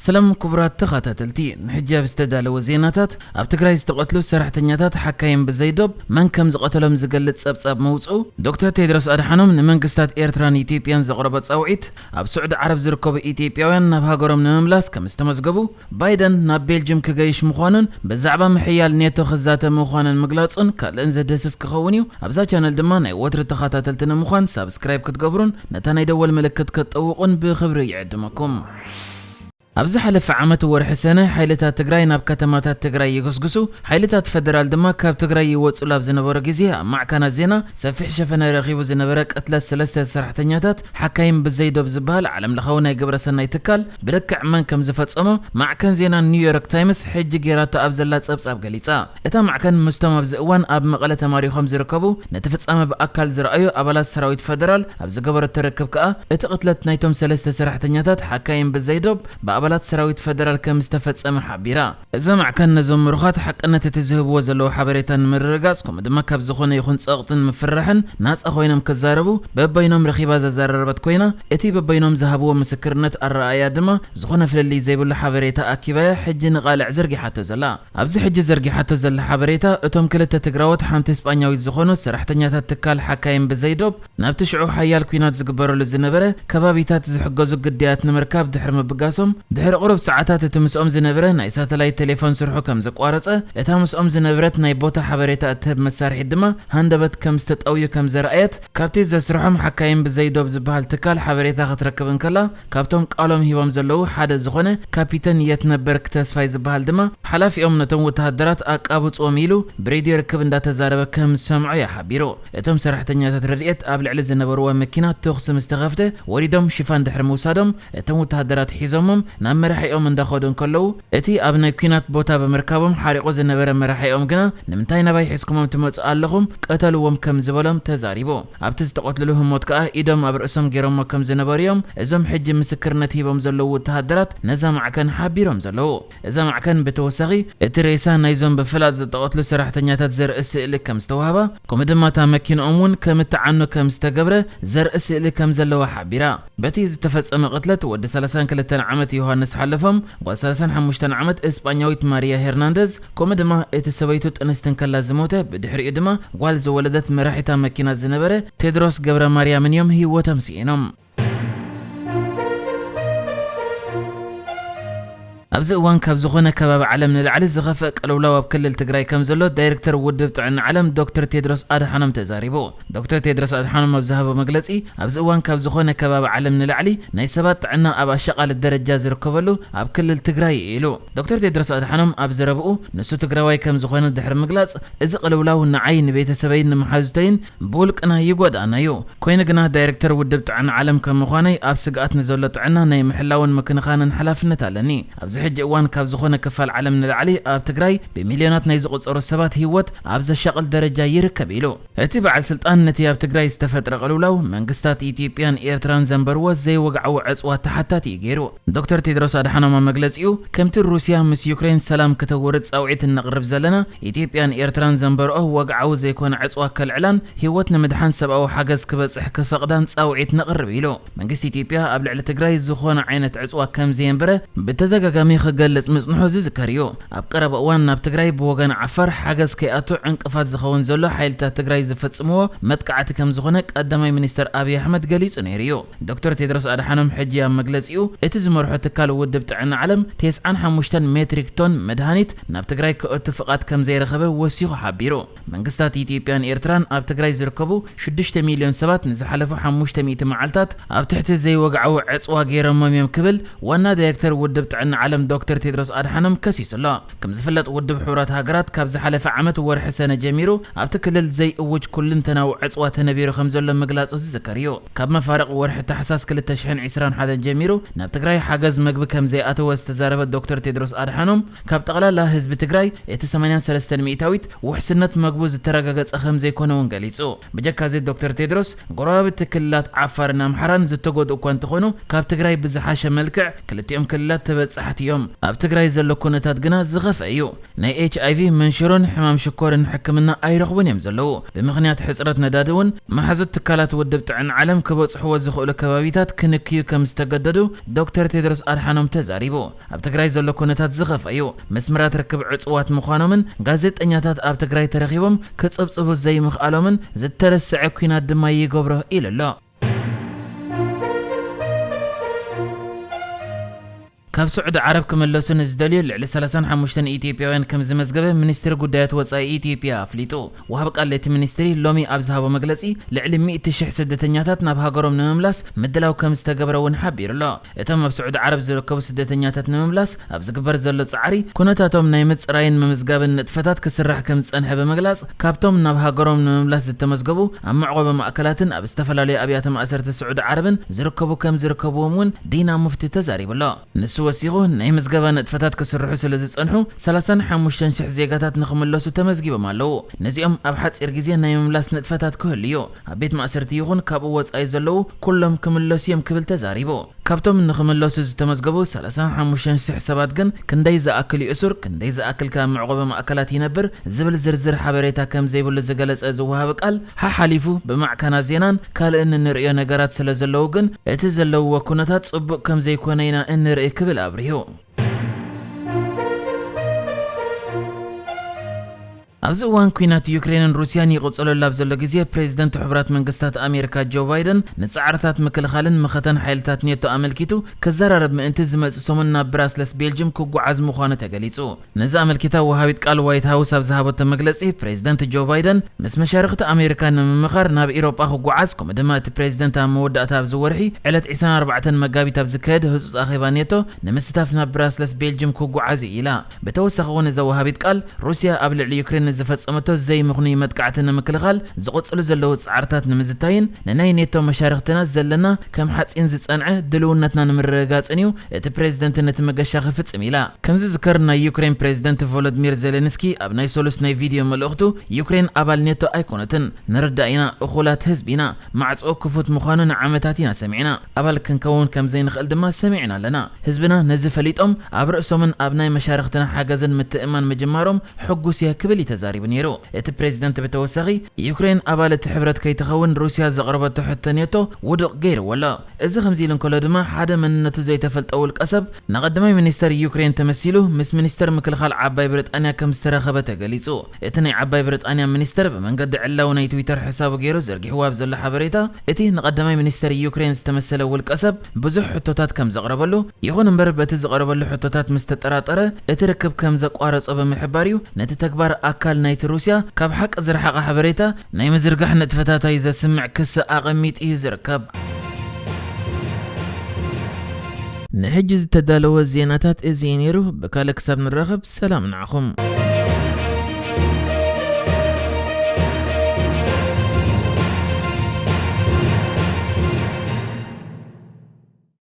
ሰላም ክቡራት ተኸታተልቲ፣ ንሕጂ ኣብ ዝተዳለወ ዜናታት፣ ኣብ ትግራይ ዝተቐትሉ ሰራሕተኛታት ሓካይም ብዘይዶብ መን ከም ዝቐተሎም ዝገልጽ ጸብጻብ መውጽኡ፣ ዶክተር ቴድሮስ ኣድሓኖም ንመንግስታት ኤርትራን ኢትዮጵያን ዘቕረቦ ጻውዒት፣ ኣብ ስዑዲ ዓረብ ዝርከቡ ኢትዮጵያውያን ናብ ሃገሮም ንምምላስ ከም ዝተመዝገቡ፣ ባይደን ናብ ቤልጅም ክገይሽ ምዃኑን ብዛዕባ ምሕያል ኔቶ ክዛተ ምዃኑን ምግላጹን ካልእን ዘድህስስ ክኸውን እዩ። ኣብዛ ቻነል ድማ ናይ ወትሪ ተኸታተልቲ ንምዃን ሳብስክራይብ ክትገብሩን ነታ ናይ ደወል ምልክት ክትጠውቑን ብኽብሪ ይዕድመኩም። ኣብ ዝሓለፈ ዓመት ወርሒ ሰነ ሓይልታት ትግራይ ናብ ከተማታት ትግራይ ይግስግሱ፣ ሓይልታት ፈደራል ድማ ካብ ትግራይ ይወፅሉ ኣብ ዝነበሩ ግዜ ኣብ ማዕከናት ዜና ሰፊሕ ሸፈነ ረኺቡ ዝነበረ ቅትለት ሰለስተ ሰራሕተኛታት ሓካይም ብዘይዶብ ዝበሃል ዓለም ለኻዊ ናይ ግብረ ሰናይ ትካል ብልክዕ መን ከም ዝፈጸሞ ማዕከን ዜና ኒውዮርክ ታይምስ ሕጂ ጌራቶ ኣብ ዘላ ጸብጻብ ገሊጻ። እታ ማዕከን ምስቶም ኣብዚ እዋን ኣብ መቐለ ተማሪኾም ዝርከቡ ነቲ ፍጻመ ብኣካል ዝረኣዩ ኣባላት ሰራዊት ፈደራል ኣብ ዝገበረቶ ርክብ ከኣ እቲ ቅትለት ናይቶም ሰለስተ ሰራሕተኛታት ሓካይም ብዘይዶብ ብኣባላት ሰራዊት ፈደራል ከም ዝተፈጸመ ሓቢራ። እዛ ማዕከን ነዞም ምሩኻት ሓቅነት እቲ ዝህብዎ ዘለዉ ሓበሬታ ንምርግጋጽ ከምኡ ድማ ካብ ዝኾነ ይኹን ጸቕጥን ምፍርራሕን ናጻ ኮይኖም ክዛረቡ በበይኖም ረኺባ ዘዘራረበት ኮይና እቲ በበይኖም ዝሃብዎ ምስክርነት ኣረኣእያ ድማ ዝኾነ ፍልልይ ዘይብሉ ሓበሬታ ኣኪባያ ሕጂ ንቓልዕ ዘርጊሓቶ ዘላ። ኣብዚ ሕጂ ዘርጊሓቶ ዘላ ሓበሬታ እቶም ክልተ ትግራዎት ሓንቲ ስጳኛዊት ዝኾኑ ሰራሕተኛታት ትካል ሓካይም ብዘይዶብ ናብቲ ሽዑ ሓያል ኲናት ዝግበረሉ ዝነበረ ከባቢታት ዝሕገዙ ግዳያት ንምርካብ ድሕሪ ምብጋሶም ድሕሪ ቁሩብ ሰዓታት እቲ ምስኦም ዝነበረ ናይ ሳተላይት ቴሌፎን ስርሑ ከም ዘቋረጸ እታ ምስኦም ዝነበረት ናይ ቦታ ሓበሬታ እትህብ መሳርሒት ድማ ሃንደበት ከም ዝተጠውዩ ከም ዘርኣየት ካብቲ ዘስርሖም ሓካይም ብዘይዶብ ዝበሃል ትካል ሓበሬታ ክትረክብ እንከላ ካብቶም ቃሎም ሂቦም ዘለዉ ሓደ ዝኾነ ካፒተን የትነበርክ ተስፋይ ዝበሃል ድማ ሓላፊኦም ነቶም ወተሃደራት ኣቃብጽዎም ኢሉ ብሬድዮ ርክብ እንዳተዛረበ ከም ዝሰምዖ እዩ ሓቢሩ። እቶም ሰራሕተኛታት ረድኤት ኣብ ልዕሊ ዝነበርዋ መኪና ተኹሲ ምስ ተኸፍተ ወሪዶም ሽፋን ድሕሪ ምውሳዶም እቶም ወተሃደራት ሒዞሞም ናብ መራሒኦም እንዳኸዱ እንከለዉ እቲ ኣብ ናይ ኲናት ቦታ ብምርካቦም ሓሪቑ ዝነበረ መራሒኦም ግና ንምንታይ ናባይ ሒዝኩሞም ትመጹ ኣለኹም ቀተልዎም ከም ዝበሎም ተዛሪቡ። ኣብቲ ዝተቐትልሉ ህሞት ከኣ ኢዶም ኣብ ርእሶም ገይሮሞ ከም ዝነበሩ እዮም እዞም ሕጂ ምስክርነት ሂቦም ዘለዉ ወተሃደራት ነዛ ማዕከን ሓቢሮም ዘለዉ። እዛ ማዕከን ብተወሳኺ እቲ ሬሳ ናይዞም ብፍላጥ ዝተቐትሉ ሰራሕተኛታት ዘርኢ ስእሊ ከም ዝተዋህባ ከምኡ ድማ እታ መኪንኦም እውን ከም እትዓኑ ከም ዝተገብረ ዘርኢ ስእሊ ከም ዘለዋ ሓቢራ። በቲ ዝተፈጸመ ቅትለት ወዲ ሰላሳን ክልተን ዓመት ዮሃንስ ሓለፎም፣ ጓል ሰላሳን ሓሙሽተን ዓመት እስጳኛዊት ማሪያ ሄርናንደዝ ከምኡ ድማ እቲ ሰበይቱ ጥንስቲ እንከላ ዝሞተ ብድሕሪኡ ድማ ጓል ዝወለደት መራሒታ መኪና ዝነበረ ቴድሮስ ገብረ ማርያምን እዮም ህይወቶም ስኢኖም። ኣብዚ እዋን ካብ ዝኾነ ከባቢ ዓለም ንላዕሊ ዝኸፍአ ቅልውላው ኣብ ክልል ትግራይ ከም ዘሎ ዳይሬክተር ውድብ ጥዕና ዓለም ዶክተር ቴድሮስ ኣድሓኖም ተዛሪቡ። ዶክተር ቴድሮስ ኣድሓኖም ኣብ ዝሃቦ መግለጺ ኣብዚ እዋን ካብ ዝኾነ ከባቢ ዓለም ንላዕሊ ናይ ሰባት ጥዕና ኣብ ኣሻቓሊ ደረጃ ዝርከበሉ ኣብ ክልል ትግራይ እዩ ኢሉ። ዶክተር ቴድሮስ ኣድሓኖም ኣብ ዘረብኡ ንሱ ትግራዋይ ከም ዝኾነ ድሕሪ ምግላጽ እዚ ቅልውላው ንዓይ ንቤተሰበይን ንመሓዙተይን ብውልቅና ይጎድኣና እዩ። ኮይኑ ግና ዳይሬክተር ውድብ ጥዕና ዓለም ከም ምዃነይ ኣብ ስግኣት ንዘሎ ጥዕና ናይ ምሕላውን ምክንኻንን ሓላፍነት ኣለኒ። ኣብዚ ሕጂ እዋን ካብ ዝኾነ ክፋል ዓለም ንላዕሊ ኣብ ትግራይ ብሚልዮናት ናይ ዝቑጸሩ ሰባት ህይወት ኣብ ዘሻቕል ደረጃ ይርከብ ኢሉ። እቲ በዓል ስልጣን ነቲ ኣብ ትግራይ ዝተፈጥረ ቅልውላው መንግስታት ኢትዮጵያን ኤርትራን ዘንበርዎ ዘይወግዓዊ ዕጽዋ ተሓታቲ እዩ ገይሩ። ዶክተር ቴድሮስ ኣድሓኖም ኣብ መግለጺኡ ከምቲ ሩስያ ምስ ዩክሬን ሰላም ክተውርድ ጻውዒት እነቕርብ ዘለና ኢትዮጵያን ኤርትራን ዘንበርኦ ወግዓዊ ዘይኮነ ዕጽዋ ከልዕላን ህይወት ንምድሓን ሰብኣዊ ሓገዝ ክበጽሕ ክፈቕዳን ጻውዒት ነቕርብ ኢሉ። መንግስቲ ኢትዮጵያ ኣብ ልዕሊ ትግራይ ዝኾነ ዓይነት ዕጽዋ ከም ዘየንበረ ብተደጋጋሚ ክገልጽ ምጽንሑ ዝዝከር እዩ። ኣብ ቀረባ እዋን ናብ ትግራይ ብወገን ዓፋር ሓገዝ ከይኣቱ ዕንቅፋት ዝኸውን ዘሎ ሓይልታት ትግራይ ዝፈጽምዎ መጥቃዕቲ ከም ዝኾነ ቀዳማይ ሚኒስትር ኣብይ ኣሕመድ ገሊጹ ነይሩ እዩ። ዶክተር ቴድሮስ ኣድሓኖም ሕጂ ኣብ መግለጺኡ እቲ ዝመርሖ ትካል ውድብ ጥዕና ዓለም ተስዓን ሓሙሽተን ሜትሪክ ቶን መድሃኒት ናብ ትግራይ ክእቱ ፍቓድ ከም ዘይረኸበ ወሲኹ ሓቢሩ። መንግስታት ኢትዮጵያን ኤርትራን ኣብ ትግራይ ዝርከቡ ሽዱሽተ ሚልዮን ሰባት ንዝሓለፉ ሓሙሽተ ሚእቲ መዓልታት ኣብ ትሕቲ ዘይወግዓዊ ዕጽዋ ገይሮሞም እዮም ክብል ዋና ዳይሬክተር ውድብ ጥዕና ዓለም ዶክተር ቴድሮስ ኣድሓኖም ከሲሱ ኣሎ። ከም ዝፍለጥ ውድብ ሕቡራት ሃገራት ካብ ዝሓለፈ ዓመት ወርሒ ሰነ ጀሚሩ ኣብቲ ክልል ዘይእውጅ ኩልንተናዊ ዕጽዋ ተነቢሩ ከም ዘሎ ምግላጹ ዝዝከር እዩ። ካብ መፋርቕ ወርሒ ታሕሳስ ክልተ ሽሕን ዕስራን ሓደን ጀሚሩ ናብ ትግራይ ሓገዝ መግቢ ከም ዘይኣተወ ዝተዛረበ ዶክተር ቴድሮስ ኣድሓኖም ካብ ጠቕላላ ህዝቢ ትግራይ እቲ ሰማንያን ሰለስተን ሚእታዊት ውሕስነት መግቡ ዝተረጋገጸ ከም ዘይኮነ እውን ገሊጹ። ብጀካ እዚ ዶክተር ቴድሮስ ጎረባብቲ ክልላት ዓፋርን ኣምሓራን ዝተጎድኡ እኳ እንተኾኑ ካብ ትግራይ ብዝሓሸ መልክዕ ክልቲኦም ክልላት ተበጻሕቲ እዮም ኣብ ትግራይ ዘሎ ኩነታት ግና ዝኸፍአ እዩ። ናይ ኤች ኣይ ቪ፣ መንሽሮን ሕማም ሽኮርን ሕክምና ኣይረኽቡን እዮም ዘለዉ። ብምኽንያት ሕፅረት ነዳዲ እውን መሓዙት ትካላት ውድብ ጥዕና ዓለም ክበፅሕዎ ዝኽእሉ ከባቢታት ክንክዩ ከም ዝተገደዱ ዶክተር ቴድሮስ ኣድሓኖም ተዛሪቡ። ኣብ ትግራይ ዘሎ ኩነታት ዝኸፍአ እዩ። መስመራት ርክብ ዕፁዋት ምዃኖምን ጋዜጠኛታት ኣብ ትግራይ ተረኺቦም ክፅብፅቡ ዘይምኽኣሎምን ዝተረስዐ ኲናት ድማ ይገብሮ ኢሉ ኣሎ። ካብ ስዑዲ ዓረብ ክምለሱ ንዝደልዩ ልዕሊ ሰላሳን ሓሙሽተን ኢትዮጵያውያን ከም ዝመዝገበ ሚኒስትሪ ጉዳያት ወጻኢ ኢትዮጵያ ኣፍሊጡ። ወሃብ ቃል እቲ ሚኒስትሪ ሎሚ ኣብ ዝሃቦ መግለጺ፣ ልዕሊ ሚእቲ ሽሕ ስደተኛታት ናብ ሃገሮም ንምምላስ ምድላው ከም ዝተገብረ እውን ሓቢሩ ኣሎ። እቶም ኣብ ስዑዲ ዓረብ ዝርከቡ ስደተኛታት ንምምላስ ኣብ ዝግበር ዘሎ ጻዕሪ፣ ኩነታቶም ናይ ምጽራይን ምምዝጋብን ንጥፈታት ክስራሕ ከም ዝጸንሐ ብምግላጽ፣ ካብቶም ናብ ሃገሮም ንምምላስ ዝተመዝገቡ ኣብ መዕቆቢ ማእከላትን ኣብ ዝተፈላለዩ ኣብያተ ማእሰርቲ ስዑዲ ዓረብን ዝርከቡ ከም ዝርከብዎም እውን ዲና ሙፍቲ ተዛሪቡ ኣሎ። ንሱ ወሲኹ፣ ናይ ምዝገባ ንጥፈታት ክስርሑ ስለ ዝጸንሑ፣ ሰላሳን ሓሙሽተን ሽሕ ዜጋታት ንኽምለሱ ተመዝጊቦም ኣለዉ። ነዚኦም ኣብ ሓጺር ግዜ ናይ ምምላስ ንጥፈታት ክህሉ እዩ። ኣብ ቤት ማእሰርቲ ይኹን ካብኡ ወጻኢ ዘለዉ ኩሎም ክምለሱ እዮም ክብል ተዛሪቡ። ካብቶም ንኽምለሱ ዝተመዝገቡ ሰላሳን ሓሙሽተን ሽሕ ሰባት ግን ክንደይ ዝኣክል እዩ እሱር፣ ክንደይ ዝኣክል ከ ኣብ መዕቆቢ ማእከላት ይነብር ዝብል ዝርዝር ሓበሬታ ከም ዘይብሉ ዝገለጸ እዚ ወሃቢ ቃል፣ ሓሓሊፉ ብማዕከናት ዜናን ካልእን እንርእዮ ነገራት ስለ ዘለዉ ግን እቲ ዘለውዎ ኩነታት ጽቡቕ ከም ዘይኮነ ኢና እንርኢ ክብል ኣብሪሁ። ኣብዚ እዋን ኲናት ዩክሬንን ሩስያን ይቕጽለሉ ኣብ ዘሎ ግዜ፣ ፕሬዚደንት ሕቡራት መንግስታት ኣሜሪካ ጆ ባይደን ንጻዕርታት ምክልኻልን መኸተን ሓይልታት ኔቶ ኣመልኪቱ ክዘራረብ ምእንቲ ዝመጽእ ሰሙን ናብ ብራስለስ ቤልጅም ክጓዓዝ ምዃኑ ተገሊጹ። ነዚ ኣመልኪታ ወሃቢት ቃል ዋይት ሃውስ ኣብ ዝሃበቶ መግለጺ፣ ፕሬዚደንት ጆ ባይደን ምስ መሻርኽቲ ኣሜሪካ ንምምኻር ናብ ኢሮጳ ክጓዓዝ፣ ከምኡ ድማ እቲ ፕሬዚደንት ኣብ መወዳእታ ኣብዚ ወርሒ ዕለት ዕስራን ኣርባዕተን መጋቢት ኣብ ዝካየድ ህጹጽ ኣኼባ ኔቶ ንምስታፍ ናብ ብራስለስ ቤልጅም ክጓዓዝ እዩ ኢላ። ብተወሳኺ እውን እዛ ወሃቢት ቃል፣ ሩስያ ኣብ ልዕሊ ዩክሬን ንዝፈጸመቶ ዘይምኽኑይ መጥቃዕቲ ንምክልኻል ዝቕጽሉ ዘለዉ ጻዕርታት ንምዝታይን ንናይ ኔቶ መሻርኽትና ዘለና ከም ሓጺን ዝጸንዐ ድልውነትና ንምርግጋጽን እዩ እቲ ፕሬዚደንት ነቲ መገሻ ክፍጽም ኢላ። ከም ዝዝከር፣ ናይ ዩክሬን ፕሬዚደንት ቮሎዲሚር ዜሌንስኪ ኣብ ናይ ሰሉስ ናይ ቪድዮ መልእኽቱ፣ ዩክሬን ኣባል ኔቶ ኣይኮነትን፣ ንርዳእ ኢና፣ እኹላት ህዝቢ ኢና፣ ማዕጾ ክፉት ምዃኑ ንዓመታት ኢና ሰሚዕና፣ ኣባል ክንከውን ከም ዘይንኽእል ድማ ሰሚዕና ኣለና። ህዝብና ነዚ ፈሊጦም ኣብ ርእሶምን ኣብ ናይ መሻርኽትና ሓገዝን ምትእምማን ምጅማሮም ሕጉስ እየ ክብል እዩ ተዛሪቡ ነይሩ። እቲ ፕሬዚደንት ብተወሳኺ፣ ዩክሬን ኣባል እቲ ሕብረት ከይትኸውን ሩስያ ዘቕረበቶ ሕቶ ኔቶ ውዱቕ ገይርዎ ኣሎ። እዚ ከምዚ ኢሉ እንከሎ ድማ፣ ሓደ መንነቱ ዘይተፈልጠ ውልቀ ሰብ ንቐዳማይ ሚኒስተር ዩክሬን ተመሲሉ ምስ ሚኒስተር ምክልኻል ዓባይ ብሪጣንያ ከም ዝተራኸበ ተገሊጹ። እቲ ናይ ዓባይ ብሪጣንያ ሚኒስተር ብመንገዲ ዕላዊ ናይ ትዊተር ሕሳቡ ገይሩ ዘርጊሕዎ ኣብ ዘሎ ሓበሬታ፣ እቲ ንቐዳማይ ሚኒስተር ዩክሬን ዝተመሰለ ውልቀ ሰብ ብዙሕ ሕቶታት ከም ዘቕረበሉ፣ ይኹን እምበር በቲ ዝቐረበሉ ሕቶታት ምስ ተጠራጠረ እቲ ርክብ ከም ዘቋረጾ ብምሕባር እዩ ነቲ ተግባር ኣካል ናይቲ ሩስያ ካብ ሓቂ ዝረሓቐ ሓበሬታ ናይ ምዝርጋሕ ንጥፈታታይ ዘስምዕ ክሲ ኣቐሚጡ እዩ ዝርከብ። ንሕጂ ዝተዳለወ ዜናታት እዚ እዩ ነይሩ። ብካልእ ክሳብ ንራኸብ ሰላም ንዓኹም።